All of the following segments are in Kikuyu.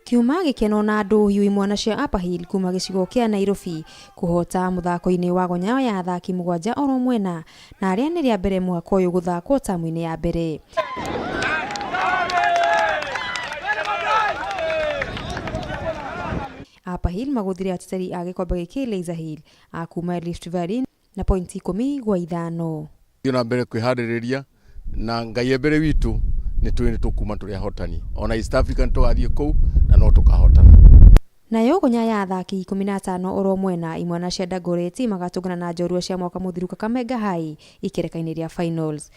Kiuma gĩkeno na ndũhiũ imwana cia Upper Hill kuma gĩcigo kĩa Nairobi kũhota mũthako-inĩ wa gonya ya athaki mũgwanja oro mwena na arĩa nĩ rĩa mbere mwaka ũyũ gũthakwo tamu-inĩ ya mbere. Upper Hill magũthire ateteri a gĩkombe gĩkĩ Laser Hill a kuma Rift Valley na pointi 10-5. Thiĩ na mbere kwĩharĩrĩria na Ngai e mbere witũ nĩ tũĩ nĩ tũkuma tũrĩ ahotani ona East Africa nĩ tũgathiĩ kũu na no tũkahotana. Nayo gonya ya athaki 15 oro mwena imwana cia Dagoretti magatũngana na njorua cia mwaka mũthiru Kakamega High ikereka-inĩ rĩa finals.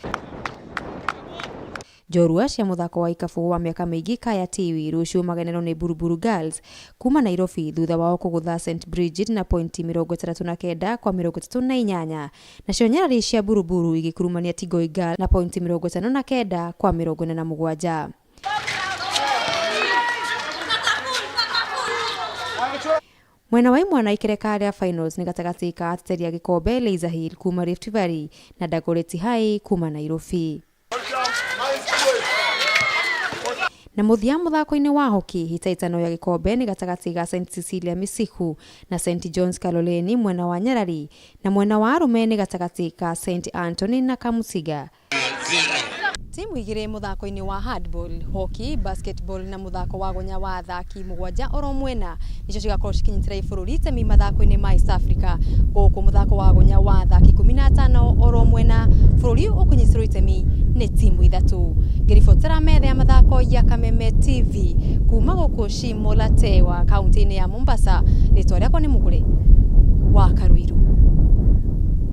Njorua cia mũthako wa ikabu wa mĩaka mĩingĩ Kaya Tiwi rũciũ magenerwo nĩ Buruburu Girls kuma Nairobi thutha wao kũgũtha St Bridget na pointi 39 kwa 38 nacio nyarari cia Buruburu igĩkurumania Tigoi Girls na pointi 59 kwa 47. Mwena wa imwana ikereka rĩa finals nĩ gatagatĩ ka ateteri a gĩkombe Laser Hill kuma Rift Valley na Dagoretti High kuma Nairobi. Na mũthia mũthako-inĩ wa hockey hĩtahĩtano ya gĩkombe nĩ gatagatĩ ga St Cecilia Misiku na St John's Kaloleni mwena wa Nyarari na mwena wa arũme nĩ gatagatĩ ka St Anthony na Kamusiga. Timu igĩrĩ mũthako-inĩ wa handball, hockey, basketball na mũthako wa gonya wa athaki mũgwanja oro mwena nicio cigakorwo cikinyitĩra ibũrũri itemi mathako-inĩ ma East Africa. Gũkũ mũthako wa gonya wa athaki 15 oro mwena bũrũri ũkũnyitĩrwo itemi nĩ timu ithatũ. Ngĩribotera metha ya mathako ya Kameme TV kuma gũkũ Shimo la Tewa kaunti-inĩ ya Mombasa, rĩtwa rĩakwa nĩ Mũgũre wa Karuiru.